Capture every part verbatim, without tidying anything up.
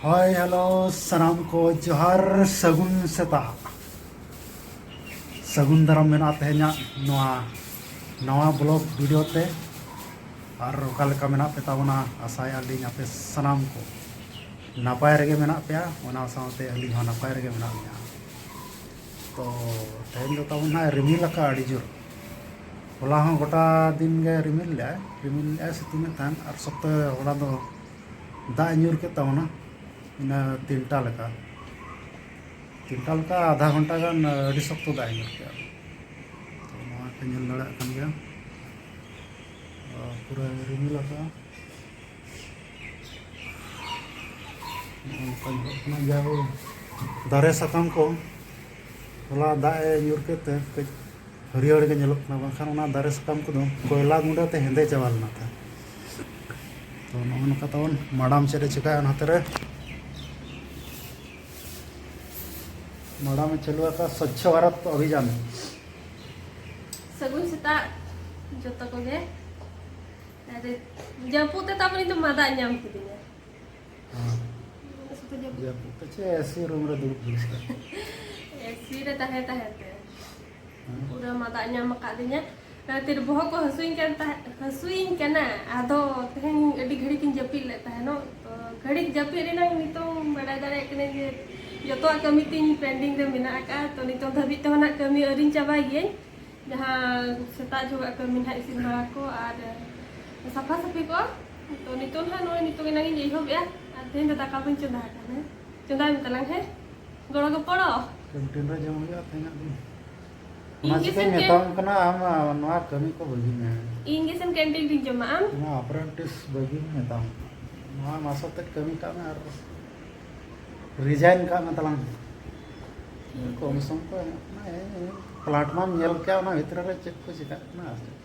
ᱦᱳᱭ, ᱦᱮᱞᱳ, ᱥᱟᱱᱟᱢ ᱠᱚ ᱡᱚᱦᱟᱨ, ᱥᱟᱹᱜᱩᱱ ᱥᱮᱛᱟᱜ᱾ ᱥᱟᱹᱜᱩᱱ ᱫᱟᱨᱟᱢ ᱢᱮᱱᱟᱜᱼᱟ ᱛᱮᱦᱮᱧᱟᱜ ᱱᱚᱣᱟ ᱱᱟᱣᱟ ᱵᱞᱚᱜ ᱵᱷᱤᱰᱤᱭᱳ ᱛᱮ᱾ ᱟᱨ ᱚᱠᱟ ᱞᱮᱠᱟ ᱢᱮᱱᱟᱜ ᱯᱮ ᱛᱟᱵᱚᱱᱟ? ᱟᱥᱟᱭᱮᱫᱼᱟ ᱞᱤᱧ ᱟᱯᱮ ᱥᱟᱱᱟᱢ ᱠᱚ ᱱᱟᱯᱟᱭ ᱨᱮᱜᱮ ᱢᱮᱱᱟᱜ ᱯᱮᱭᱟ, ᱚᱱᱟ ᱥᱟᱶᱛᱮ ᱟᱹᱞᱤᱧ ᱦᱚᱸ ᱱᱟᱯᱟᱭ ᱨᱮᱜᱮ ᱢᱮᱱᱟᱜ ᱞᱤᱧᱟ᱾ ᱛᱚ ᱛᱮᱦᱮᱧ ᱫᱚ ᱛᱟᱵᱚᱱ ᱱᱟᱦᱟᱜ ᱨᱤᱢᱤᱞ ᱟᱠᱟᱫᱼᱟ ᱟᱹᱰᱤ ᱡᱳᱨ᱾ ᱦᱚᱞᱟ ᱦᱚᱸ ᱜᱚᱴᱟ ᱫᱤᱱ ᱜᱮ ᱨᱤᱢᱤᱞ ᱞᱮᱫᱼᱟᱭ, ᱨᱤᱢᱤᱞ ᱞᱮᱫᱼᱟᱭ, ᱥᱤᱛᱩᱝ ᱮᱫ ᱛᱟᱦᱮᱸᱫ, ᱟᱨ ᱥᱚᱠᱛᱚ ᱦᱚᱞᱟ ᱫᱚ ᱫᱟᱜ ᱮ ᱧᱩᱨ ᱠᱮᱫ ᱛᱟᱵᱚᱱᱟ᱾ ᱤᱱᱟᱹ ᱛᱤᱱᱴᱟ ᱞᱮᱠᱟ, ᱛᱤᱱᱴᱟ ᱞᱮᱠᱟ ᱟᱫᱷᱟ ᱜᱷᱚᱱᱴᱟ ᱜᱟᱱ ᱟᱹᱰᱤ ᱥᱚᱠᱛᱚ ᱫᱟᱜ ᱮ ᱧᱩᱨ ᱠᱮᱫᱼᱟ᱾ ᱛᱚ ᱱᱚᱣᱟ ᱯᱮ ᱧᱮᱞ ᱫᱟᱲᱮᱭᱟᱜ ᱠᱟᱱ ᱜᱮᱭᱟ, ᱯᱩᱨᱟᱹ ᱨᱤᱢᱤᱞ ᱟᱠᱟᱫᱼᱟ᱾ ᱱᱚᱜᱼᱚ ᱱᱚᱝᱠᱟ ᱧᱮᱞᱚᱜ ᱠᱟᱱᱟ ᱡᱟ ᱦᱳ, ᱫᱟᱨᱮ ᱥᱟᱠᱟᱢ ᱠᱚ ᱦᱚᱞᱟ ᱫᱟᱜ ᱮ ᱧᱩᱨ ᱠᱮᱫ ᱛᱮ ᱠᱟᱹᱡ ᱦᱟᱹᱨᱭᱟᱹᱲ ᱜᱮ ᱧᱮᱞᱚᱜ ᱠᱟᱱᱟ, ᱵᱟᱝᱠᱷᱟᱱ ᱚᱱᱟ ᱫᱟᱨᱮ ᱥᱟᱠᱟᱢ ᱠᱚᱫᱚ ᱠᱚᱭᱞᱟ ᱜᱩᱸᱰᱟᱹ ᱛᱮ ᱦᱮᱸᱫᱮ ᱪᱟᱵᱟ ᱞᱮᱱᱟ ᱛᱟᱦᱮᱸᱫ᱾ ᱛᱚ ᱱᱚᱜᱼᱚ ᱱᱚᱝᱠᱟ ᱛᱟᱵᱚᱱ ᱢᱟᱰᱟᱢ ᱪᱮᱫ ᱮ ᱪᱤᱠᱟᱹᱭᱟ ᱱᱚᱛᱮ ᱨᱮ᱾ ᱢᱟᱰᱟᱢ ᱮ ᱪᱟᱹᱞᱩ ᱟᱠᱟᱫ ᱥᱚᱪᱪᱷᱚ ᱵᱷᱟᱨᱚᱛ ᱚᱵᱷᱤᱡᱟᱱ᱾ ᱥᱟᱹᱜᱩᱱ ᱥᱮᱛᱟᱜ ᱡᱚᱛᱚ ᱠᱚᱜᱮ᱾ ᱟᱨ ᱡᱟᱹᱯᱩᱫ ᱛᱮ ᱛᱟᱨᱯᱚᱨᱮ ᱤᱧ ᱫᱚ ᱢᱟᱫᱟ ᱧᱟᱢ ᱠᱤᱫᱤᱧᱟ᱾ ᱦᱮᱸ᱾ ᱥᱩᱫᱷᱩ ᱡᱟᱹᱯᱩᱫ᱾ ᱡᱟᱹᱯᱩᱫ ᱛᱮ ᱪᱮᱫ ᱮᱥᱤ ᱨᱩᱢ ᱨᱮ ᱫᱩᱲᱩᱵ ᱫᱩᱲᱩᱵ ᱠᱟᱱᱟ᱾ ᱮᱥᱤ ᱨᱮ ᱛᱟᱦᱮᱸ ᱛᱟᱦᱮᱸ ᱛᱮ ᱦᱮᱸ᱾ ᱯᱩᱨᱟᱹ ᱢᱟᱫᱟ ᱧᱟᱢ ᱟᱠᱟᱫᱤᱧᱟ᱾ ᱚᱱᱟ ᱠᱷᱟᱹᱛᱤᱨ ᱵᱚᱦᱚᱜ ᱠᱚ ᱦᱟᱹᱥᱩᱧ ᱠᱟᱱ ᱛᱟᱦᱮᱸ, ᱦᱟᱹᱥᱩᱭᱤᱧ ᱠᱟᱱᱟ᱾ ᱟᱫᱚ ᱛᱮᱦᱮᱧ ᱟᱹᱰᱤ ᱜᱷᱟᱹᱲᱤᱡ ᱤᱧ ᱡᱟᱹᱯᱤᱫ ᱞᱮᱫ ᱛᱟᱦᱮᱱᱚᱜ᱾ ᱛᱚ ᱜᱷᱟᱹᱲᱤᱡ ᱡᱟᱹᱯᱤᱫ ᱨᱮᱱᱟᱝ ᱱᱤᱛᱚᱝ ᱵᱟᱰᱟᱭ ᱫᱟᱲᱮᱭᱟᱜ ᱠᱟᱹᱱᱟᱹᱧ ᱡᱮ ᱡᱚᱛᱚᱣᱟᱜ ᱠᱟᱹᱢᱤ ᱛᱤᱧ pending ᱨᱮ ᱢᱮᱱᱟᱜ ᱟᱠᱟᱫᱼᱟ᱾ ᱛᱚ ᱱᱤᱛᱚᱝ ᱫᱷᱟᱹᱵᱤᱡ ᱛᱮᱦᱚᱸ ᱱᱟᱜ ᱠᱟᱹᱢᱤ ᱟᱹᱣᱨᱤᱧ ᱪᱟᱵᱟᱭ ᱜᱤᱭᱟᱹᱧ᱾ ᱡᱟᱦᱟᱸ ᱥᱮᱛᱟᱜ ᱡᱚᱦᱚᱜᱟᱜ ᱠᱟᱹᱢᱤ ᱱᱟᱦᱟᱜ ᱤᱥᱤᱱ ᱵᱟᱲᱟ ᱠᱚ ᱟᱨ ᱥᱟᱯᱷᱟ ᱥᱟᱹᱯᱷᱤ ᱠᱚ᱾ ᱛᱚ ᱱᱤᱛᱚᱝ ᱱᱟᱦᱟᱜ ᱱᱚᱜᱼᱚᱭ ᱱᱤᱛᱚᱝ ᱮᱱᱟᱝ ᱤᱧ ᱮᱦᱚᱵᱮᱜᱼᱟ᱾ ᱟᱨ ᱛᱮᱦᱮᱧ ᱫᱚ ᱫᱟᱠᱟ ᱵᱟᱹᱧ ᱪᱚᱸᱫᱟ ᱟᱠᱟᱫᱟ᱾ ᱪᱚᱸᱫᱟᱭ ᱢᱮ ᱛᱟᱞᱟᱝ, ᱦᱮᱸ? ᱜᱚᱲᱚ ᱜᱚᱯᱚᱲᱚ᱾ ᱠᱮᱱᱴᱤᱱ ᱨᱮ ᱡᱚᱢ ᱦᱩᱭᱩᱜᱼᱟ ᱛᱮᱦᱮᱧᱟᱜ ᱫᱤᱱ᱾ ᱤᱧ ᱚᱱᱟ ᱜᱮᱥᱮ ᱪᱤᱠᱟᱹᱧ ᱠᱮᱱ- ᱢᱮᱛᱟᱢ ᱠᱟᱱᱟ, ᱟᱢ ᱱᱚᱣᱟ ᱠᱟᱹᱢᱤ ᱠᱚ ᱵᱟᱹᱜᱤ ᱢᱮ᱾ ᱤᱧ ᱜᱮᱥᱮ ᱠᱮᱱᱴᱤᱱ ᱨᱤᱧ ᱡᱚᱢᱟ, ᱟᱢ? ᱱᱚᱣᱟ ᱟᱯᱨᱮᱱᱴᱤᱥ ᱵᱟᱹᱜᱤ ᱢᱮ ᱢᱮᱛᱟᱢ ᱠᱟᱱᱟ᱾ ᱱᱚᱣᱟ ᱢᱟᱥᱚ ᱛᱮᱫ ᱠᱟᱹᱢᱤ ᱠᱟᱜ ᱢᱮ ᱟᱨ ᱨᱤᱡᱟᱭᱤᱱ ᱠᱟᱜ ᱢᱮ ᱛᱟᱞᱟᱝ᱾ ᱴᱷᱤᱠ ᱜᱮᱭᱟ᱾ ᱠᱚᱢᱤᱥᱚᱱ ᱠᱚ ᱮᱢᱚᱜ ᱠᱟᱱᱟ, ᱮ, ᱮ, ᱯᱞᱟᱱᱴ ᱢᱟᱢ ᱧᱮᱞ ᱠᱮᱜᱼᱟ, ᱚᱱᱟ ᱵᱷᱤᱛᱨᱤ ᱨᱮ ᱪᱮᱫ ᱠᱚ ᱪᱤᱠᱟᱹᱜ ᱠᱟᱱᱟ ᱟᱨ ᱪᱮᱫ᱾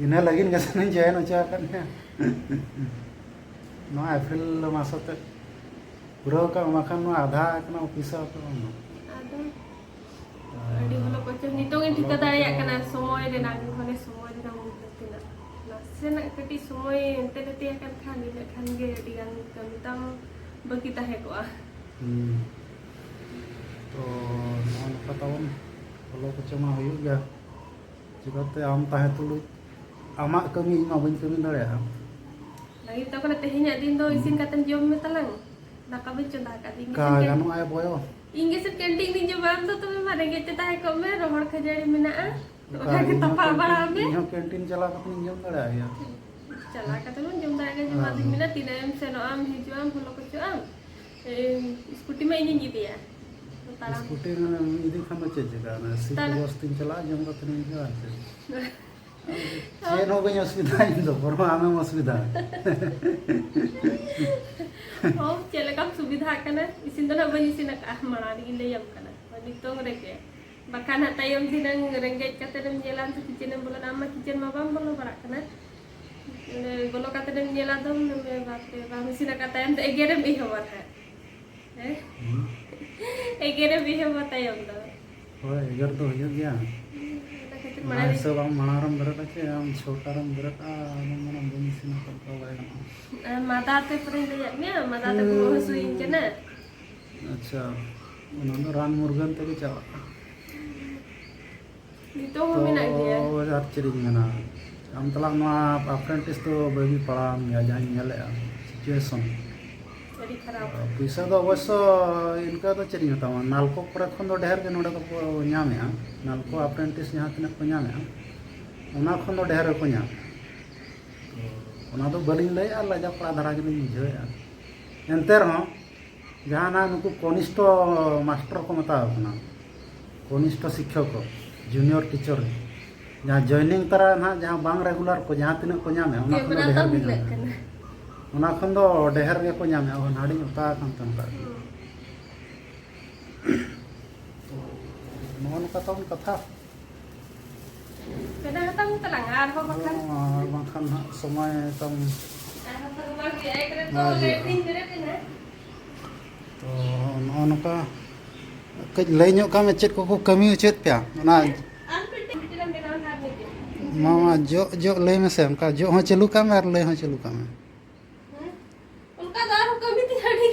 ᱤᱱᱟᱹ ᱞᱟᱹᱜᱤᱫ ᱜᱮ ᱥᱮ ᱡᱚᱭᱮᱱ ᱦᱚᱪᱚ ᱟᱠᱟᱫ ᱢᱮᱭᱟ᱾ ᱱᱚᱣᱟ ᱮᱯᱨᱤᱞ ᱢᱟᱥ ᱛᱮ ᱯᱩᱨᱟᱹᱣ ᱠᱟᱜ ᱢᱮ, ᱵᱟᱠᱷᱟᱱ ᱱᱚᱣᱟ ᱟᱫᱷᱟ ᱠᱟᱱᱟ ᱯᱚᱭᱥᱟ ᱠᱚ ᱮᱢ ᱢᱮ᱾ ᱟᱫᱚ ᱟᱹᱰᱤ ᱵᱷᱟᱞᱚ ᱠᱚᱪᱚ ᱱᱤᱛᱚᱝ ᱤᱧ ᱴᱷᱤᱠᱟᱹ ᱫᱟᱲᱮᱭᱟᱜ ᱠᱟᱱᱟ ᱥᱚᱢᱚᱭ ᱨᱮᱱᱟᱜ, ᱢᱟᱱᱮ ᱥᱚᱢᱚᱭ ᱨᱮᱱᱟᱜ ᱢᱩᱞᱞᱚ ᱛᱤᱱᱟᱹᱜ᱾ ᱱᱟᱥᱮᱱᱟᱜ ᱠᱟᱹᱴᱤᱡ ᱥᱚᱢᱚᱭ ᱦᱟᱱᱛᱮ ᱱᱟᱛᱮ ᱟᱠᱟᱱ ᱠᱷᱟᱱ ᱤᱱᱟᱹᱜ ᱠᱷᱟᱱ ᱜᱮ ᱟᱹᱰᱤ ᱜᱟᱱ ᱠᱟᱹᱢᱤ ᱛᱟᱢ ᱵᱟᱹᱠᱤ ᱛᱟᱦᱮᱸ ᱠᱚᱜᱼᱟ᱾ ᱦᱩᱸ᱾ ᱛᱚ ᱱᱚᱜᱼᱚ ᱱᱚᱝᱠᱟ ᱛᱟᱵᱚᱱ ᱚᱞᱚᱜ ᱠᱚᱪᱚ ᱢᱟ ᱦᱩᱭᱩᱜ ᱜᱮᱭᱟ᱾ ᱪᱤᱠᱟᱹᱛᱮ ᱟᱢ ᱛᱟᱦᱮᱸ ᱛᱩᱞᱩᱡ ᱟᱢᱟᱜ ᱠᱟᱹᱢᱤ ᱤᱧ ᱢᱟ ᱵᱟᱹᱧ ᱠᱟᱹᱢᱤ ᱫᱟᱲᱮᱭᱟᱜᱼᱟ᱾ ᱞᱟᱹᱜᱤᱫ ᱛᱚ ᱠᱟᱱᱟ, ᱛᱮᱦᱮᱧᱟᱜ ᱫᱤᱱ ᱫᱚ ᱤᱥᱤᱱ ᱠᱟᱛᱮᱢ ᱡᱚᱢ ᱢᱮ ᱛᱟᱞᱟᱝ᱾ ᱫᱟᱠᱟ ᱵᱟᱹᱧ ᱪᱚᱸᱫᱟ ᱟᱠᱟᱫ, ᱤᱧ ᱜᱮᱥᱮ ᱠᱟ ᱠᱮᱱ-, ᱜᱟᱱᱚᱜ ᱟᱭ ᱵᱚᱭᱚ᱾ ᱤᱧ ᱜᱮᱥᱮ ᱠᱮᱱᱴᱤᱱ ᱨᱤᱧ ᱡᱚᱢᱟ, ᱟᱢ ᱫᱚ ᱛᱚᱵᱮ ᱢᱟ ᱨᱮᱸᱜᱮᱡ ᱛᱮ ᱛᱟᱦᱮᱸ ᱠᱚᱜ ᱢᱮ, ᱨᱚᱦᱚᱲ ᱠᱷᱟᱹᱡᱟᱹᱲᱤ ᱢᱮᱱᱟᱜᱼᱟ᱾ ᱚᱱᱠᱟ ᱚᱱᱟ ᱜᱮ ᱤᱧ ᱦᱚᱸ ᱛᱟᱯᱟ ᱠᱮᱱᱴᱤᱱ, ᱵᱟᱲᱟᱜ ᱢᱮ᱾ ᱤᱧ ᱦᱚᱸ ᱠᱮᱱᱴᱤᱱ ᱪᱟᱞᱟᱣ ᱠᱟᱛᱮ ᱤᱧ ᱡᱚᱢ ᱫᱟᱲᱮᱭᱟᱜ ᱜᱮᱭᱟ᱾ ᱪᱟᱞᱟᱣ ᱠᱟᱛᱮ ᱵᱚᱱ ᱡᱚᱢ ᱫᱟᱲᱮᱭᱟᱜ ᱜᱮᱭᱟ, ᱡᱚᱢᱟᱜ ᱦᱮᱸ᱾ ᱫᱤᱱ ᱢᱮᱱᱟᱜᱼᱟ, ᱛᱤᱱᱟᱹᱜ ᱮᱢ ᱥᱮᱱᱚᱜ ᱟᱢ, ᱦᱤᱡᱩᱜ ᱟᱢ, ᱵᱚᱞᱚ ᱠᱚᱪᱚᱜ ᱟᱢ᱾ ᱮ, ᱥᱠᱩᱴᱤ ᱢᱟ ᱤᱧᱤᱧ ᱤᱫᱤᱭᱟ᱾ ᱛᱟᱲᱟᱢ᱾ ᱥᱠᱩᱴᱤ ᱤᱫᱤ ᱠᱷᱟᱱ ᱫᱚ ᱪᱮᱫ ᱪᱤᱠᱟᱹᱜᱼᱟ? ᱚᱱᱟ ᱥᱤᱴ ᱛᱟᱲᱟᱢ᱾ ᱵᱚᱥ ᱛᱤᱧ ᱪᱟᱞᱟᱜᱼᱟ, ᱡᱚᱢ ᱠᱟᱛᱮ ᱤᱧ ᱦᱤᱡᱩᱜᱼᱟ, ᱟᱨ ᱪᱮᱫ? ᱪᱮᱫ ᱦᱚᱸ ᱵᱟᱹᱧ ᱚᱥᱩᱵᱤᱫᱷᱟ, ᱤᱧ ᱫᱚ ᱵᱚᱨᱚᱝ ᱟᱢᱮᱢ ᱚᱥᱩᱵᱤᱫᱷᱟ᱾ ᱚ, ᱪᱮᱫ ᱞᱮᱠᱟᱢ ᱥᱩᱵᱤᱫᱷᱟᱜ ᱠᱟᱱᱟ? ᱤᱥᱤᱱ ᱫᱚ ᱱᱟᱜ ᱵᱟᱹᱧ ᱤᱥᱤᱱ ᱟᱠᱟᱫᱼᱟ, ᱢᱟᱲᱟᱝ ᱨᱮᱜᱮᱧ ᱞᱟᱹᱭᱟᱢ ᱠᱟᱱᱟ, ᱱᱤᱛᱚᱝ ᱨᱮᱜᱮ᱾ ᱵᱟᱠᱷᱟᱱ ᱦᱟᱸᱜ ᱛᱟᱭᱚᱢ ᱫᱷᱤᱱᱟᱹᱝ ᱨᱮᱸᱜᱮᱡ ᱠᱟᱛᱮᱫ ᱮᱢ ᱧᱮᱞᱟ, ᱟᱢ ᱫᱚ ᱠᱤᱪᱮᱱ ᱮᱢ ᱵᱚᱞᱚᱱᱟ, ᱟᱢ ᱢᱟ ᱠᱤᱪᱮᱱ ᱢᱟ ᱵᱟᱢ ᱵᱚᱞᱚ ᱵᱟᱲᱟᱜ ᱠᱟᱱᱟ᱾ ᱚᱸᱰᱮ ᱵᱚᱞᱚ ᱠᱟᱛᱮᱫ ᱮᱢ ᱧᱮᱞᱟ, ᱫᱚᱢ ᱢᱮᱱᱟ, "ᱵᱟᱯᱨᱮ, ᱵᱟᱢ ᱤᱥᱤᱱ ᱟᱠᱟᱫ", ᱛᱟᱭᱚᱢ ᱫᱚ ᱮᱜᱮᱨᱮᱢ ᱮᱦᱚᱵᱟ ᱦᱟᱸᱜ᱾ ᱦᱮᱸ? ᱦᱩᱸ᱾ ᱮᱜᱮᱨᱮᱢ ᱮᱦᱚᱵᱟ ᱛᱟᱭᱚᱢ ᱫᱚ᱾ ᱦᱳᱭ, ᱮᱜᱮᱨ ᱫᱚ ᱦᱩᱭᱩᱜ ᱜᱮᱭᱟ᱾ ᱚᱱᱟ ᱠᱷᱟᱹᱛᱤᱨ ᱚᱱᱟ ᱢᱟᱲᱟᱝ ᱨᱮ ᱦᱤᱥᱟᱹᱵ ᱟᱢ ᱢᱟᱲᱟᱝ ᱨᱮᱢ ᱵᱮᱨᱮᱫ ᱟᱪᱮ, ᱟᱢ ᱪᱷᱚᱴᱟ ᱨᱮᱢ ᱵᱮᱨᱮᱫᱼᱟ, ᱟᱫᱚᱢ ᱢᱮᱱᱟ, "ᱵᱟᱹᱧ ᱤᱥᱤᱱ ᱟᱠᱟᱫ", ᱫᱚ ᱵᱟᱭ ᱜᱟᱱᱚᱜᱼᱟ᱾ ᱟᱨ ᱢᱟᱫᱟ ᱛᱮ ᱯᱚᱨᱮᱧ ᱞᱟᱹᱭᱟᱫ ᱢᱮᱭᱟ, ᱢᱟᱫᱟ ᱛᱮ ᱵᱚᱦᱚᱜ ᱦᱟᱹᱥᱩᱭᱤᱧ ᱠᱟᱱᱟ᱾ ᱟᱪᱪᱷᱟ, ᱚᱱᱟ ᱫᱚ ᱨᱟᱱ ᱢᱩᱨᱜᱟᱹᱱ ᱛᱮᱜᱮ ᱪᱟᱵᱟᱜᱼᱟ᱾ ᱱᱤᱛᱚᱜ ᱦᱚᱸ ᱛᱚ, ᱢᱮᱱᱟᱜ ᱜᱮᱭᱟ᱾ ᱟᱨ ᱪᱮᱫ ᱤᱧ ᱢᱮᱱᱟ, ᱟᱢ ᱛᱟᱞᱟᱝ ᱱᱚᱣᱟ ᱟᱯᱨᱮᱱᱴᱤᱥ ᱫᱚ ᱵᱷᱟᱹᱜᱤ ᱯᱟᱲᱟᱣᱟᱢ ᱜᱮᱭᱟ, ᱡᱟᱦᱟᱸᱧ ᱧᱮᱞᱮᱫᱼᱟ ᱥᱤᱪᱩᱭᱮᱥᱚᱱ᱾ ᱟᱹᱰᱤ ᱠᱷᱟᱨᱟᱯ᱾ ᱯᱩᱭᱥᱟᱹ ᱫᱚ ᱚᱵᱚᱥᱥᱚ ᱤᱱᱠᱟᱹ ᱫᱚ ᱪᱮᱫ ᱤᱧ ᱢᱮᱛᱟᱢᱟ, ᱱᱟᱞᱠᱳ ᱠᱚᱨᱮ ᱠᱷᱚᱱ ᱫᱚ ᱰᱷᱮᱨ ᱜᱮ ᱱᱚᱰᱮ ᱫᱚᱠᱚ ᱧᱟᱢᱮᱫᱼᱟ᱾ ᱱᱟᱞᱠᱳ ᱟᱯᱨᱮᱱᱴᱤᱥ ᱡᱟᱦᱟᱸ ᱛᱤᱱᱟᱹᱜ ᱠᱚ ᱧᱟᱢᱮᱫᱼᱟ, ᱚᱱᱟ ᱠᱷᱚᱱ ᱫᱚ ᱰᱷᱮᱨ ᱜᱮᱠᱚ ᱧᱟᱢᱮᱫᱼᱟ᱾ ᱛᱚ, ᱚᱱᱟ ᱫᱚ ᱵᱟᱹᱞᱤᱧ ᱞᱟᱹᱭᱮᱫᱼᱟ, ᱞᱟᱡᱟᱣ ᱯᱟᱲᱟ ᱫᱷᱟᱨᱟ ᱜᱮᱞᱤᱧ ᱵᱩᱡᱷᱟᱹᱣᱮᱫᱼᱟ᱾ ᱮᱱᱛᱮ ᱨᱮᱦᱚᱸ ᱡᱟᱦᱟᱸ ᱱᱟᱜ ᱱᱩᱠᱩ ᱠᱚᱱᱤᱥᱴᱷᱚ ᱢᱟᱥᱴᱟᱨ ᱠᱚ ᱢᱮᱛᱟᱣ ᱠᱟᱱᱟ, ᱠᱚᱱᱤᱥᱴᱷᱚ ᱥᱤᱠᱠᱷᱚᱠ ᱠᱚ, ᱡᱩᱱᱤᱭᱚᱨ ᱴᱤᱪᱟᱨ, ᱡᱟᱦᱟᱸ ᱡᱚᱭᱱᱤᱝ ᱛᱚᱨᱟ ᱱᱟᱦᱟᱜ ᱡᱟᱦᱟᱸ ᱵᱟᱝ ᱨᱮᱜᱩᱞᱟᱨ ᱠᱚ ᱡᱟᱦᱟᱸ ᱛᱤᱱᱟᱹᱜ ᱠᱚ ᱧᱟᱢᱮᱫᱼᱟ, ᱚᱱᱟ ᱠᱷᱚᱱ ᱫᱚ ᱠᱮᱢᱨᱟ ᱰᱷᱮᱨ ᱛᱟᱢ ᱜᱮ ᱦᱤᱞᱟᱹᱜ ᱧᱟᱢᱮᱫᱼᱟ᱾ ᱠᱟᱱᱟ᱾ ᱚᱱᱟ ᱠᱷᱚᱱ ᱫᱚ ᱰᱷᱮᱨ ᱜᱮᱠᱚ ᱧᱟᱢᱮᱫᱼᱟ, ᱚᱱᱟ ᱦᱟᱹᱰᱤᱧ ᱚᱛᱟ ᱟᱠᱟᱱ ᱛᱟᱢ ᱠᱷᱟᱡ᱾ ᱦᱩᱸ᱾ ᱛᱚ, ᱱᱚᱜᱼᱚ ᱱᱚᱝᱠᱟ ᱛᱟᱵᱚᱱ ᱠᱟᱛᱷᱟ᱾ ᱵᱮᱱᱟᱣ ᱦᱟᱛᱟᱲ ᱢᱮ ᱛᱟᱞᱟᱝ, ᱟᱨᱦᱚᱸ ᱵᱟᱠᱷᱟᱱ᱾ ᱟᱨ ᱵᱟᱝᱠᱷᱟᱱ ᱦᱟᱸᱜ ᱥᱚᱢᱚᱭ ᱛᱟᱢ ᱟᱨᱦᱚᱸ ᱛᱚ ᱵᱟᱝ ᱦᱩᱭᱩᱜᱼᱟ, ᱮᱠ ᱨᱮ ᱛᱚ ᱵᱟᱭ ᱞᱮᱴ ᱦᱩᱭᱩᱜᱼᱟ᱾ ᱨᱤᱧ ᱵᱮᱨᱮᱫ ᱮᱱᱟ᱾ ᱛᱚ ᱱᱚᱜᱼᱚ ᱱᱚᱝᱠᱟ ᱠᱟᱹᱡ ᱞᱟᱹᱭ ᱧᱚᱜ ᱠᱟᱜ ᱢᱮ, ᱪᱮᱫ ᱠᱚᱠᱚ ᱠᱟᱹᱢᱤ ᱦᱚᱪᱚᱭᱮᱫ ᱯᱮᱭᱟ? ᱚᱱᱟ ᱟᱨ ᱢᱤᱫᱴᱮᱱ, ᱢᱤᱫᱴᱮᱱ ᱮᱢ ᱵᱮᱱᱟᱣ ᱠᱷᱟᱱ ᱢᱤᱫᱴᱮᱱ᱾ ᱢᱟ, ᱢᱟ, ᱡᱚᱜ, ᱡᱚᱜ ᱞᱟᱹᱭ ᱢᱮᱥᱮ, ᱚᱱᱠᱟ ᱡᱚᱜ ᱦᱚᱸ ᱪᱟᱹᱞᱩ ᱠᱟᱜ ᱢᱮ ᱟᱨ ᱞᱟᱹᱭ ᱦᱚᱸ ᱪᱟᱹᱞᱩ ᱠᱟᱜ ᱢᱮ᱾ ᱦᱮᱸ? ᱚᱱᱠᱟ ᱫᱚ ᱟᱨᱦᱚᱸ ᱠᱟᱹᱢᱤ ᱛᱤᱧ ᱟᱹᱰᱤ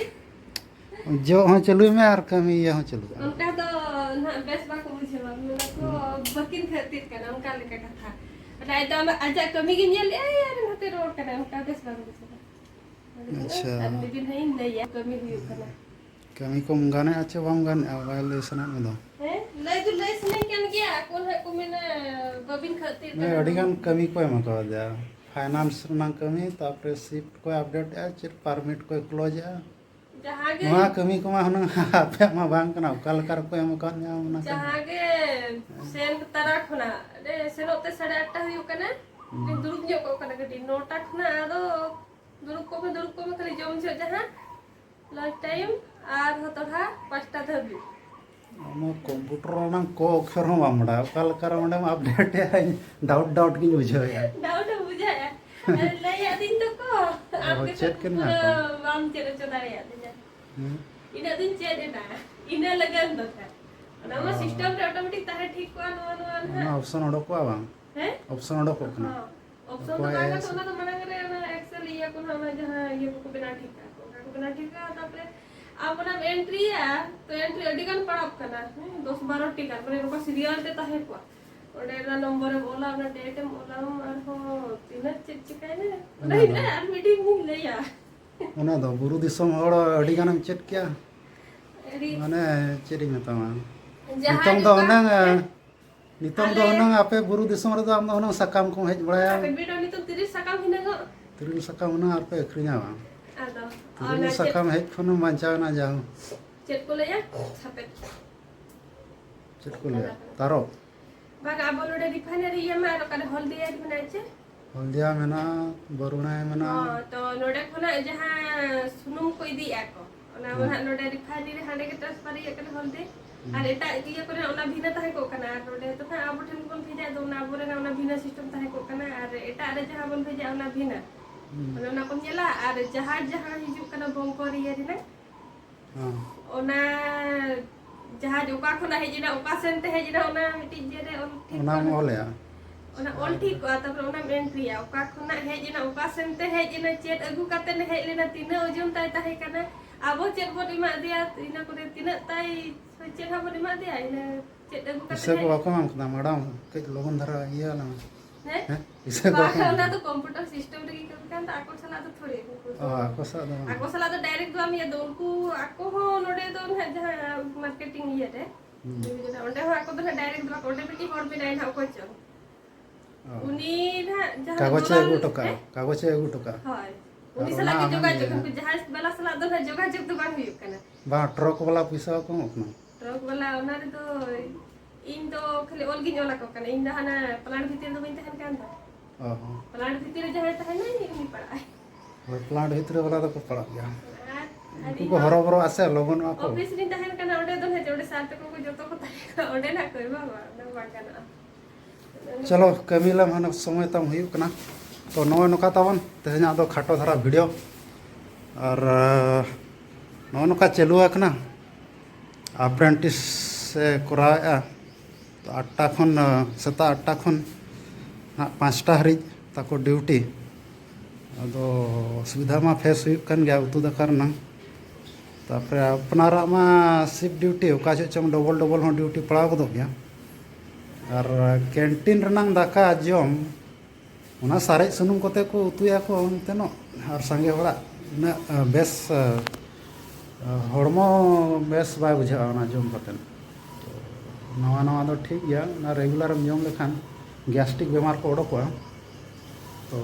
ᱡᱚᱜ ᱦᱚᱸ ᱪᱟᱹᱞᱩᱭ ᱢᱮ ᱟᱨ ᱠᱟᱹᱢᱤ ᱤᱭᱟᱹ ᱦᱚᱸ ᱪᱟᱹᱞᱩ ᱠᱟᱜ ᱢᱮ᱾ ᱚᱱᱠᱟ ᱫᱚ ᱱᱟᱦᱟᱜ ᱵᱮᱥ ᱵᱟᱠᱚ ᱵᱩᱡᱷᱟᱹᱣᱟ, ᱢᱮᱱᱟ ᱠᱚ ᱵᱟᱹᱠᱤᱱ ᱠᱷᱟᱹᱛᱤᱨ ᱠᱟᱱᱟ, ᱚᱱᱠᱟ ᱞᱮᱠᱟ ᱠᱟᱛᱷᱟ᱾ ᱢᱟᱱᱮ ᱟᱡ ᱫᱚ ᱟᱢᱟᱜ, ᱟᱡᱟᱜ ᱠᱟᱹᱢᱤ ᱜᱮ ᱧᱮᱞᱮᱜᱼᱟᱭ ᱟᱨ ᱱᱚᱛᱮ ᱨᱚᱲ ᱠᱟᱱᱟᱭ, ᱚᱱᱠᱟ ᱵᱮᱥ ᱵᱟᱝ ᱵᱩᱡᱷᱟᱹᱜᱼᱟ᱾ ᱟᱪᱪᱷᱟ᱾ ᱟᱨ ᱢᱤᱫ ᱫᱤᱱ ᱦᱟᱸᱜ ᱤᱧ ᱞᱟᱹᱭᱟ ᱠᱟᱹᱢᱤ ᱦᱩᱭᱩᱜ ᱠᱟᱱᱟ᱾ ᱠᱟᱹᱢᱤ ᱠᱚᱢ ᱜᱟᱱᱮᱜᱼᱟ ᱪᱮ ᱵᱟᱢ ᱜᱟᱱᱮᱜᱼᱟ, ᱵᱟᱭ ᱞᱟᱹᱭ ᱥᱟᱱᱟᱭᱮᱫ ᱢᱮ ᱫᱚ? ᱦᱮᱸ, ᱞᱟᱹᱭ ᱫᱚ ᱞᱟᱹᱭ ᱥᱟᱱᱟᱧ ᱠᱟᱱ ᱜᱮᱭᱟ, ᱟᱠᱚ ᱱᱟᱦᱟᱜ ᱠᱚ ᱢᱮᱱᱟ ᱵᱟᱹᱵᱤᱱ ᱠᱷᱟᱹᱛᱤᱨ ᱢᱟᱱᱮ ᱠᱟᱱᱟ᱾ ᱟᱹᱰᱤ ᱜᱟᱱ ᱠᱟᱹᱢᱤ ᱠᱚ ᱮᱢ ᱠᱟᱣᱫᱮᱭᱟ, finance ᱨᱮᱱᱟᱜ ᱠᱟᱹᱢᱤ, ᱛᱟᱨᱯᱚᱨᱮ shift ᱠᱚᱭ update ᱮᱜᱼᱟ, ᱪᱮᱫ permit ᱠᱚᱭ close ᱮᱜᱼᱟ᱾ ᱡᱟᱦᱟᱸ ᱜᱮ ᱱᱚᱣᱟ ᱠᱟᱹᱢᱤ ᱠᱚᱢᱟ ᱦᱩᱱᱟᱹᱝ ᱟᱯᱮᱭᱟᱜ ᱢᱟ ᱵᱟᱝ ᱠᱟᱱᱟ, ᱚᱠᱟ ᱞᱮᱠᱟ ᱨᱮᱠᱚ ᱮᱢ ᱟᱠᱟᱫ ᱢᱮᱭᱟ ᱚᱱᱟ ᱠᱟᱹᱢᱤ? ᱡᱟᱦᱟᱸ ᱜᱮ ᱥᱮᱱ ᱛᱟᱨᱟ ᱠᱷᱚᱱᱟᱜ, ᱨᱮ ᱥᱮᱱᱚᱜ ᱛᱮ ᱥᱟᱲᱮ ᱟᱴᱴᱟ ᱦᱩᱭᱩᱜ ᱠᱟᱱᱟ, ᱦᱩᱸ᱾ ᱫᱩᱲᱩᱵ ᱧᱚᱜ ᱠᱚᱜ ᱠᱟᱱᱟ ᱠᱟᱹᱴᱤᱡ, ᱱᱚᱴᱟ ᱠᱷᱚᱱᱟᱜ ᱟᱫᱚ ᱫᱩᱲᱩᱵ ᱠᱚᱜ ᱢᱮ, ᱫᱩᱲᱩᱵ ᱠᱚᱜ ᱢᱮ, ᱠᱷᱟᱹᱞᱤ ᱡᱚᱢ ᱡᱚᱦᱚᱜ ᱡᱟᱦᱟᱸ lunch time ᱟᱨ ᱦᱚᱛᱚᱲᱟ ᱯᱟᱸᱪᱴᱟ ᱫᱷᱟᱹᱵᱤᱡ᱾ ᱟᱢ ᱢᱟ computer ᱨᱮᱱᱟᱜ ᱠᱚ ᱚᱠᱠᱷᱚᱨ ᱦᱚᱸ ᱵᱟᱢ ᱵᱟᱰᱟᱭᱟ, ᱚᱠᱟ ᱞᱮᱠᱟ ᱨᱮ ᱚᱸᱰᱮᱢ update ᱮᱜᱼᱟ, ᱤᱧ doubt doubt ᱜᱤᱧ ᱵᱩᱡᱷᱟᱹᱣᱮᱫᱼᱟ᱾ Doubt ᱮᱢ ᱵᱩᱡᱷᱟᱹᱣᱮᱫᱼᱟ? ᱟᱨ ᱞᱟᱹᱭᱟᱫᱤᱧ ᱫᱚᱠᱚ, ᱟᱢ ᱚ, ᱜᱮ ᱪᱮᱫ ᱠᱟᱹᱴᱤᱡ ᱠᱟᱱᱟ ᱯᱩᱨᱟᱹ ᱠᱚ? ᱵᱟᱢ ᱪᱮᱫ ᱦᱚᱪᱚ ᱫᱟᱲᱮᱭᱟᱫᱤᱧᱟ᱾ ᱦᱮᱸ? ᱤᱱᱟᱹᱜ ᱫᱤᱱ ᱪᱮᱫ ᱮᱱᱟ? ᱤᱱᱟᱹ ᱞᱟᱹᱜᱤᱫ ᱫᱚᱨᱠᱟᱨ᱾ ᱚᱱᱟ ᱢᱟ ᱚ᱾ System ᱨᱮ automatic ᱛᱟᱦᱮᱸ ᱴᱷᱤᱠ ᱠᱚᱜᱼᱟ, ᱱᱚᱣᱟ, ᱱᱚᱣᱟ ᱚᱱᱟ ᱱᱟᱦᱟᱜ᱾ Option ᱚᱰᱚᱠᱚᱜᱼᱟ ᱵᱟᱝ? ᱦᱮᱸ? Option ᱚᱰᱚᱠᱚᱜ ᱠᱟᱱᱟ᱾ ᱦᱚᱸ᱾ Option ᱫᱚ ᱚᱠᱚᱭ ᱵᱟᱝᱟ ᱛᱚ, ᱚᱱᱟ ᱫᱚ ᱢᱟᱲᱟᱝ ᱨᱮ ᱚᱱᱟ Excel ᱤᱭᱟᱹ ᱠᱚ ᱱᱟᱦᱟᱜ, ᱚᱱᱟ ᱡᱟᱦᱟᱸ ᱤᱭᱟᱹ ᱠᱚᱠᱚ ᱵᱮᱱᱟᱣ ᱴᱷᱤᱠ ᱠᱟᱜᱼᱟ ᱠᱚ, ᱚᱱᱟ ᱠᱚ ᱵᱮᱱᱟᱣ ᱴᱷᱤᱠ ᱠᱟᱜᱼᱟ, ᱛᱟᱨᱯᱚᱨᱮ ᱟᱢ ᱚᱱᱟᱢ entryᱭᱟ, ᱛᱚ entry ᱟᱹᱰᱤ ᱜᱟᱱ ᱯᱟᱲᱟᱜ ᱠᱟᱱᱟ, ᱦᱮᱸ, ᱫᱚᱥ ᱵᱟᱨᱚ ᱴᱤ ᱜᱟᱱ, ᱢᱟᱱᱮ ᱱᱚᱝᱠᱟ serial ᱛᱮ ᱛᱟᱦᱮᱸ ᱠᱚᱜᱼᱟ᱾ ᱚᱸᱰᱮ ᱚᱱᱟ ᱱᱚᱢᱵᱚᱨᱮᱢ ᱚᱞᱟ, ᱚᱱᱟ dateᱮᱢ ᱚᱞᱟᱢ, ᱟᱨᱦᱚᱸ ᱛᱤᱱᱟᱹᱜ ᱪᱮᱫ ᱪᱤᱠᱟᱹᱭᱮᱱᱟ, ᱚᱱᱟ ᱚᱱᱟ ᱫᱚ ᱦᱤᱞᱳᱜ ᱟᱨ ᱢᱤᱫ ᱫᱤᱱ ᱤᱧ ᱞᱟᱹᱭᱟ᱾ ᱚᱱᱟ ᱫᱚ ᱵᱩᱨᱩ ᱫᱤᱥᱚᱢ ᱦᱚᱲ ᱟᱹᱰᱤ ᱜᱟᱱᱮᱢ ᱪᱮᱫ ᱠᱮᱜᱼᱟ᱾ ᱟᱹᱰᱤ ᱢᱟᱱᱮ ᱪᱮᱫ ᱤᱧ ᱢᱮᱛᱟᱢᱟ, ᱡᱟᱦᱟᱸ ᱱᱤᱛᱚᱝ ᱫᱚ ᱡᱚᱠᱷᱚᱱ ᱦᱩᱱᱟᱹᱝ, ᱟᱞᱮ ᱱᱤᱛᱚᱝ ᱫᱚ ᱦᱩᱱᱟᱹᱝ ᱟᱯᱮ ᱵᱩᱨᱩ ᱫᱤᱥᱚᱢ ᱨᱮᱫᱚ ᱟᱢ ᱫᱚ ᱦᱩᱱᱟᱹᱝ ᱥᱟᱠᱟᱢ ᱠᱚᱢ ᱦᱮᱡ ᱵᱟᱲᱟᱭᱟ᱾ ᱟᱯᱮ ᱵᱤᱰᱟᱹᱣ ᱱᱤᱛᱚᱝ ᱛᱤᱨᱤᱥ ᱥᱟᱠᱟᱢ ᱦᱤᱱᱟᱹᱝᱚᱜ᱾ ᱛᱤᱨᱤᱞ ᱥᱟᱠᱟᱢ ᱦᱩᱱᱟᱹᱝ ᱟᱨᱯᱮ ᱟᱹᱠᱷᱨᱤᱧᱟ ᱵᱟᱝ? ᱟᱫᱚ ᱛᱤᱨᱤᱞ ᱚᱱᱟ ᱪᱮᱫ, ᱥᱟᱠᱟᱢ ᱦᱮᱡ ᱠᱷᱚᱱᱮᱢ ᱵᱟᱧᱪᱟᱣ ᱮᱱᱟ ᱡᱟᱦᱟᱸ᱾ ᱪᱮᱫ ᱠᱚ ᱞᱟᱹᱭᱟ? ᱪᱷᱟᱯᱮ᱾ ᱪᱮᱫ ᱠᱚ ᱞᱟᱹᱭᱟ? ᱟᱫᱚ ᱛᱟᱨᱚᱵ? ᱵᱟᱝ, ᱟᱵᱚ ᱱᱚᱰᱮ refinery ᱤᱭᱟᱹ ᱢᱟ ᱟᱨ ᱚᱠᱟᱨᱮ ᱦᱚᱞᱫᱤᱭᱟ ᱢᱮᱱᱟᱜᱼᱟ ᱪᱮ? ᱦᱚᱞᱫᱤᱭᱟ ᱢᱮᱱᱟᱜᱼᱟ, ᱵᱟᱹᱨᱩᱬᱟᱭ ᱢᱮᱱᱟᱜᱼᱟ᱾ ᱦᱚᱸ, ᱛᱚ ᱱᱚᱰᱮ ᱠᱷᱚᱱᱟᱜ ᱡᱟᱦᱟᱸ ᱥᱩᱱᱩᱢ ᱠᱚ ᱤᱫᱤᱭᱮᱫᱼᱟ ᱠᱚ, ᱚᱱᱟ ᱢᱟ ᱦᱩᱸ᱾ ᱦᱟᱸᱜ ᱱᱚᱰᱮ refinery ᱨᱮ ᱦᱟᱸᱰᱮ ᱜᱮ transfer ᱤᱭᱟᱹᱜ ᱠᱟᱱᱟ ᱦᱚᱞᱫᱤ᱾ ᱦᱩᱸ᱾ ᱟᱨ ᱮᱴᱟᱜ ᱤᱭᱟᱹ ᱠᱚᱨᱮ ᱚᱱᱟ ᱵᱷᱤᱱᱟᱹ ᱛᱟᱦᱮᱸ ᱠᱚᱜ ᱠᱟᱱᱟ, ᱟᱨ ᱱᱚᱰᱮ ᱫᱚ ᱦᱟᱸᱜ ᱟᱵᱚ ᱴᱷᱮᱱ ᱵᱚᱱ ᱵᱷᱮᱡᱟ, ᱟᱫᱚ ᱚᱱᱟ ᱟᱵᱚᱨᱮᱱᱟᱜ ᱚᱱᱟ ᱵᱷᱤᱱᱟᱹ system ᱛᱟᱦᱮᱸ ᱠᱚᱜ ᱠᱟᱱᱟ, ᱟᱨ ᱮᱴᱟᱜ ᱨᱮ ᱡᱟᱦᱟᱸ ᱵᱚᱱ ᱵᱷᱮᱡᱟ ᱚᱱᱟ ᱵᱷᱤᱱᱟᱹ᱾ ᱦᱩᱸ᱾ ᱚᱱᱮ ᱚᱱᱟ ᱠᱚᱢ ᱧᱮᱞᱟ, ᱟᱨ ᱡᱟᱦᱟᱸ ᱡᱟᱦᱟᱸ ᱦᱤᱡᱩᱜ ᱠᱟᱱᱟ ᱵᱚᱝᱠᱚᱨ ᱤᱭᱟᱹ ᱨᱮᱱᱟᱜ, ᱦᱮᱸ᱾ ᱚᱱᱟ ᱡᱟᱦᱟᱡᱽ ᱚᱠᱟ ᱠᱷᱚᱱᱟᱜ ᱦᱮᱡ ᱮᱱᱟ, ᱚᱠᱟ ᱥᱮᱱ ᱛᱮ ᱦᱮᱡ ᱮᱱᱟ, ᱚᱱᱟ ᱢᱤᱫᱴᱤᱡ ᱤᱭᱟᱹ ᱨᱮ ᱚᱞ ᱴᱷᱤᱠ ᱚᱱᱟᱢ ᱠᱚᱜᱼᱟ᱾ ᱚᱞᱮᱜᱼᱟ? ᱚᱱᱟ ᱚᱞ ᱴᱷᱤᱠ ᱠᱚᱜᱼᱟ, ᱛᱟᱨᱯᱚᱨᱮ ᱚᱱᱟᱢ entryᱭᱟ, ᱚᱠᱟ ᱠᱷᱚᱱᱟᱜ ᱦᱮᱡ ᱮᱱᱟ, ᱚᱠᱟ ᱥᱮᱱ ᱛᱮ ᱦᱮᱡ ᱮᱱᱟ, ᱪᱮᱫ ᱟᱹᱜᱩ ᱠᱟᱛᱮ ᱦᱮᱡ ᱞᱮᱱᱟ, ᱛᱤᱱᱟᱹᱜ ᱳᱡᱚᱱ ᱛᱟᱭ ᱛᱟᱦᱮᱸ ᱠᱟᱱᱟ, ᱟᱵᱚ ᱪᱮᱫ ᱵᱚᱱ ᱮᱢᱟ ᱫᱮᱭᱟ, ᱤᱱᱟᱹ ᱠᱚᱨᱮ ᱛᱤᱱᱟᱹᱜ ᱛᱟᱭ ᱪᱮᱫ ᱦᱚᱸ ᱵᱚᱱ ᱮᱢᱟ ᱫᱮᱭᱟ, ᱤᱱᱟᱹ ᱪᱮᱫ ᱟᱹᱜᱩ ᱠᱟᱛᱮ ᱯᱩᱭᱥᱟᱹ ᱠᱚ ᱦᱮᱡ ᱵᱟᱠᱚ ᱮᱢᱟᱢ ᱠᱟᱱᱟ ᱢᱮᱰᱟᱢ? ᱠᱟᱹᱡ ᱞᱚᱜᱚᱱ ᱫᱷᱟᱨᱟ ᱤᱭᱟᱹ ᱟᱞᱟᱝ ᱢᱮ᱾ ᱦᱮᱸ? ᱦᱮᱸ? ᱯᱩᱭᱥᱟᱹ ᱠᱚ ᱵᱟᱝ, ᱵᱟᱠᱚ ᱮᱢᱟᱢ ᱚᱱᱟ ᱠᱟᱱᱟ? ᱫᱚ ᱠᱚᱢᱯᱤᱭᱩᱴᱟᱨ ᱥᱤᱥᱴᱮᱢ ᱨᱮᱜᱮ ᱠᱟᱹᱢᱤ ᱠᱟᱱ ᱫᱚ, ᱟᱠᱚ ᱥᱟᱞᱟᱜ ᱫᱚ ᱛᱷᱚᱲᱤ ᱩᱱᱠᱩ ᱚ, ᱫᱚ᱾ ᱟᱠᱚ ᱥᱟᱞᱟᱜ ᱫᱚ ᱵᱟᱝ? ᱟᱠᱚ ᱥᱟᱞᱟᱜ ᱫᱚ ᱰᱟᱭᱨᱮᱠᱴ ᱫᱚ ᱵᱟᱢ ᱤᱭᱟᱹ ᱫᱚ, ᱩᱱᱠᱩ ᱟᱠᱚ ᱦᱚᱸ ᱱᱚᱰᱮ ᱫᱚ ᱱᱟᱦᱟᱜ ᱡᱟᱦᱟᱸ ᱢᱟᱨᱠᱮᱴᱤᱝ ᱤᱭᱟᱹ ᱨᱮ, ᱦᱩᱸ᱾ ᱚᱸᱰᱮ ᱦᱚᱸ ᱟᱠᱚ ᱫᱚ ᱱᱟᱦᱟᱜ ᱰᱟᱭᱨᱮᱠᱴ ᱫᱚ ᱵᱟᱠᱚ, ᱚᱸᱰᱮ ᱢᱤᱫᱴᱤᱡ ᱦᱚᱲ ᱢᱮᱱᱟᱭ ᱱᱟᱦᱟᱜ, ᱚᱠᱚᱭ ᱪᱚ᱾ ᱚ᱾ ᱩᱱᱤ ᱱᱟᱦᱟᱜ ᱡᱟᱦᱟᱸ ᱠᱟᱜᱚᱡᱽ ᱮ ᱫᱚᱞᱟᱞ, ᱟᱹᱜᱩ ᱦᱚᱴᱚ ᱠᱟᱜᱼᱟ, ᱦᱮᱸ? ᱠᱟᱜᱚᱡᱽ ᱮ ᱟᱹᱜᱩ ᱦᱚᱴᱚ ᱠᱟᱜᱼᱟ᱾ ᱦᱳᱭ᱾ ᱟᱨ ᱩᱱᱤ ᱚᱱᱟ ᱥᱟᱞᱟᱜ ᱜᱮ ᱟᱢᱮᱢ ᱡᱳᱜᱟᱡᱳᱜᱽ, ᱤᱭᱟᱹᱭᱟ᱾ ᱩᱱᱠᱩ ᱡᱟᱦᱟᱸᱭ ᱵᱟᱞᱟ ᱥᱟᱞᱟᱜ ᱫᱚ ᱱᱟᱦᱟᱜ ᱡᱳᱜᱟᱡᱳᱜᱽ ᱫᱚ ᱵᱟᱝ ᱦᱩᱭᱩᱜ ᱠᱟᱱᱟ᱾ ᱵᱟᱝ, ᱴᱨᱚᱠ ᱵᱟᱞᱟ ᱯᱚᱭᱥᱟ ᱵᱟᱠᱚ ᱮᱢᱚᱜ ᱠᱟᱱᱟ? ᱴᱨᱚᱠ ᱵᱟᱞᱟ, ᱚᱱᱟ ᱨᱮᱫᱚ ᱤᱧ ᱫᱚ ᱠᱷᱟᱹᱞᱤ ᱚᱞ ᱜᱤᱧ ᱚᱞ ᱟᱠᱚ ᱠᱟᱱᱟ, ᱤᱧ ᱫᱚ ᱦᱟᱱᱟ ᱯᱞᱟᱱᱴ ᱵᱷᱤᱛᱤᱨ ᱫᱚ ᱵᱟᱹᱧ ᱛᱟᱦᱮᱱ ᱠᱟᱱ ᱫᱚ᱾ ᱚ ᱦᱚᱸ᱾ ᱯᱞᱟᱱᱴ ᱵᱷᱤᱛᱤᱨ ᱨᱮ ᱡᱟᱦᱟᱸᱭ ᱛᱟᱦᱮᱱᱟᱭ, ᱩᱱᱤ ᱯᱟᱲᱟᱜᱼᱟᱭ᱾ ᱦᱳᱭ, ᱯᱞᱟᱱᱴ ᱵᱷᱤᱛᱨᱤ ᱵᱟᱞᱟ ᱫᱚᱠᱚ ᱯᱟᱲᱟᱜ ᱜᱮᱭᱟ᱾ ᱟᱨ, ᱟᱨ ᱩᱱᱠᱩ ᱤᱧ ᱠᱚ ᱢᱟ ᱦᱚᱨᱚᱵᱚᱨᱚᱜᱼᱟ ᱥᱮ, ᱞᱚᱜᱚᱱᱚᱜᱼᱟ ᱠᱚ᱾ ᱚᱯᱷᱤᱥ ᱨᱤᱧ ᱛᱟᱦᱮᱱ ᱠᱟᱱᱟ, ᱚᱸᱰᱮ ᱫᱚ ᱱᱟᱦᱟᱜ ᱚᱸᱰᱮ ᱥᱟᱨ ᱛᱟᱠᱚ ᱠᱚ ᱡᱚᱛᱚ ᱠᱚ ᱛᱟᱦᱮᱸ ᱠᱟᱱᱟ, ᱚᱸᱰᱮ ᱱᱟᱦᱟᱜ ᱠᱚ ᱮᱢᱟᱢᱟ, ᱚᱱᱟ ᱵᱟᱝ ᱜᱟᱱᱚᱜᱼᱟ᱾ ᱪᱚᱞᱚ, ᱠᱟᱹᱢᱤ ᱞᱮᱢ, ᱦᱟᱱᱮ ᱥᱚᱢᱚᱭ ᱛᱟᱢ ᱦᱩᱭᱩᱜ ᱠᱟᱱᱟ᱾ ᱛᱚ, ᱱᱚᱜᱼᱚᱭ ᱱᱚᱝᱠᱟ ᱛᱟᱵᱚᱱ ᱛᱮᱦᱮᱧᱟᱜ ᱫᱚ ᱠᱷᱟᱴᱚ ᱫᱷᱟᱨᱟ ᱵᱷᱤᱰᱤᱭᱳ᱾ ᱟᱨ, ᱟᱸ, ᱱᱚᱜᱼᱚᱭ ᱱᱚᱝᱠᱟ ᱪᱟᱹᱞᱩ ᱟᱠᱟᱱᱟ, ᱟᱯᱨᱮᱱᱴᱤᱥ ᱮ ᱠᱚᱨᱟᱣᱮᱫᱼᱟ᱾ ᱛᱚ, ᱟᱴᱴᱟ ᱠᱷᱚᱱ, ᱟᱸ, ᱥᱮᱛᱟᱜ ᱟᱴᱴᱟ ᱠᱷᱚᱱ ᱱᱟᱜ ᱯᱟᱸᱪᱴᱟ ᱦᱟᱹᱨᱤᱡ ᱛᱟᱠᱚ ᱰᱤᱭᱩᱴᱤ᱾ ᱟᱫᱚ ᱚᱥᱩᱵᱤᱫᱷᱟ ᱢᱟ ᱯᱷᱮᱥ ᱦᱩᱭᱩᱜ ᱠᱟᱱ ᱜᱮᱭᱟ ᱩᱛᱩ ᱫᱟᱠᱟ ᱨᱮᱱᱟᱝ᱾ ᱛᱟᱨᱯᱚᱨᱮ ᱟᱯᱱᱟᱨᱟᱜ ᱢᱟ ᱥᱤᱯᱴ ᱰᱤᱭᱩᱴᱤ, ᱚᱠᱟ ᱥᱮᱫ ᱪᱚᱝ ᱰᱚᱵᱚᱞ ᱰᱚᱵᱚᱞ ᱦᱚᱸ ᱰᱤᱭᱩᱴᱤ ᱯᱟᱲᱟᱣ ᱜᱚᱫᱚᱜ ᱜᱮᱭᱟ᱾ ᱟᱨ ᱠᱮᱱᱴᱤᱱ ᱨᱮᱱᱟᱝ ᱫᱟᱠᱟ ᱡᱚᱢ, ᱚᱱᱟ ᱥᱟᱨᱮᱡ ᱥᱩᱱᱩᱢ ᱠᱚᱛᱮ ᱠᱚ ᱩᱛᱩᱭᱟᱠᱚ ᱚᱱᱛᱮᱱᱚᱜ, ᱟᱨ ᱥᱟᱸᱜᱮ ᱦᱚᱲᱟᱜ ᱩᱱᱟᱹᱜ, ᱟ, ᱵᱮᱥ, ᱟ, ᱦᱚᱲᱢᱚ ᱵᱮᱥ ᱵᱟᱭ ᱵᱩᱡᱷᱟᱹᱜᱼᱟ ᱚᱱᱟ ᱡᱚᱢ ᱠᱟᱛᱮ᱾ ᱱᱟᱣᱟ ᱱᱟᱣᱟ ᱫᱚ ᱴᱷᱤᱠ ᱜᱮᱭᱟ, ᱚᱱᱟ ᱨᱮᱜᱩᱞᱟᱨᱮᱢ ᱡᱚᱢ ᱞᱮᱠᱷᱟᱱ ᱜᱮᱥᱴᱨᱤᱠ ᱵᱮᱢᱟᱨ ᱠᱚ ᱚᱰᱚᱠᱚᱜᱼᱟ᱾ ᱛᱚ,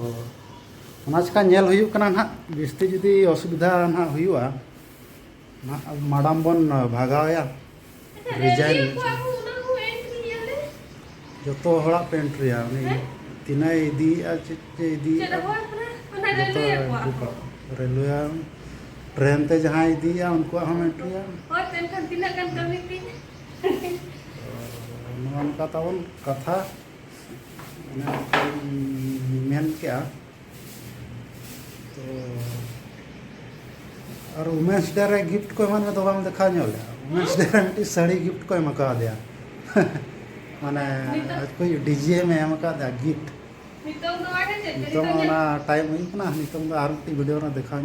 ᱚᱱᱟ ᱪᱤᱠᱟ ᱧᱮᱞ ᱦᱩᱭᱩᱜ ᱠᱟᱱᱟ ᱱᱟᱦᱟᱜ, ᱡᱟᱹᱥᱛᱤ ᱡᱩᱫᱤ ᱚᱥᱩᱵᱤᱫᱷᱟ ᱱᱟᱦᱟᱜ ᱦᱩᱭᱩᱜᱼᱟ, ᱱᱟᱦᱟᱜ ᱢᱟᱰᱟᱢ ᱵᱚᱱ ᱵᱷᱟᱜᱟᱣᱮᱭᱟ, ᱟᱪᱪᱷᱟ, ᱨᱤᱡᱟᱭᱤᱱ ᱨᱮᱞᱣᱮ ᱠᱚ ᱦᱚᱪᱚᱭᱮᱭᱟ᱾ ᱟᱹᱜᱩ, ᱚᱱᱟ ᱦᱚᱸ ᱮᱱᱴᱨᱤ ᱜᱮᱭᱟᱞᱮ᱾ ᱡᱚᱛᱚ ᱦᱚᱲᱟᱜ ᱯᱮ ᱮᱱᱴᱨᱤᱭᱟ, ᱩᱱᱤ ᱦᱮᱸ? ᱛᱤᱱᱟᱹᱜ ᱮ ᱤᱫᱤᱭᱮᱫᱼᱟ, ᱪᱮᱫ ᱪᱮᱫ ᱪᱮᱫ ᱤᱫᱤᱭᱮᱫᱼᱟ, ᱦᱚᱸ ᱵᱟᱝ ᱠᱟᱱᱟ, ᱚᱱᱟ ᱡᱚᱛᱚ ᱨᱮᱞᱣᱮ ᱠᱚᱣᱟᱜ ᱮᱱᱴᱨᱤ ᱦᱚᱸ᱾ ᱠᱚᱣᱟ᱾ ᱨᱮᱞᱣᱮ, ᱴᱨᱮᱱ ᱛᱮ ᱡᱟᱦᱟᱸᱭ ᱤᱫᱤᱭᱮᱫᱼᱟ, ᱩᱱᱠᱩᱣᱟᱜ ᱦᱚᱸ ᱮᱱᱴᱨᱤᱭᱟ᱾ ᱦᱳᱭ, ᱛᱚ ᱮᱱᱠᱷᱟᱱ ᱛᱤᱱᱟᱹᱜ ᱜᱟᱱ ᱠᱟᱹᱢᱤ ᱛᱤᱧ? ᱛᱚ, ᱱᱚᱜᱼᱚ ᱱᱚᱝᱠᱟ ᱛᱟᱵᱚᱱ ᱠᱟᱛᱷᱟ᱾ ᱚᱱᱮ ᱚᱱᱠᱟᱧ ᱢᱮᱱ ᱠᱮᱜᱼᱟ᱾ ᱛᱚ, ᱟᱨ ᱣᱩᱢᱮᱱᱥ ᱰᱮ ᱨᱮ ᱜᱤᱯᱷᱴ ᱠᱚ ᱮᱢᱟᱱ ᱠᱚᱫᱚ ᱵᱟᱢ ᱫᱮᱠᱷᱟᱣ ᱧᱚᱜ ᱞᱮᱜᱼᱟ? ᱣᱩᱢᱮᱱᱥ ᱰᱮ ᱨᱮ ᱢᱤᱫᱴᱤᱡ ᱥᱟᱹᱲᱤ ᱜᱤᱯᱷᱴ ᱠᱚ ᱮᱢ ᱠᱟᱣᱫᱮᱭᱟ᱾ ᱢᱟᱱᱮ, ᱱᱤᱛᱚᱜ? ᱟᱡ ᱠᱚ ᱰᱤᱡᱤ ᱮᱢ ᱮᱢ ᱠᱟᱣᱫᱮᱭᱟ ᱜᱤᱯᱷᱴ᱾ ᱱᱤᱛᱚᱝ ᱫᱚ ᱵᱟᱝ ᱦᱮᱡ ᱱᱤᱛᱚᱝ ᱠᱟᱱᱟ, ᱚᱱᱟ ᱴᱟᱭᱤᱢ ᱦᱩᱭᱩᱜ ᱠᱟᱱᱟ, ᱱᱤᱛᱚᱝ ᱫᱚ ᱟᱨ ᱢᱤᱫᱴᱤᱡ ᱵᱷᱤᱰᱤᱭᱳ ᱨᱮ ᱫᱮᱠᱷᱟᱣ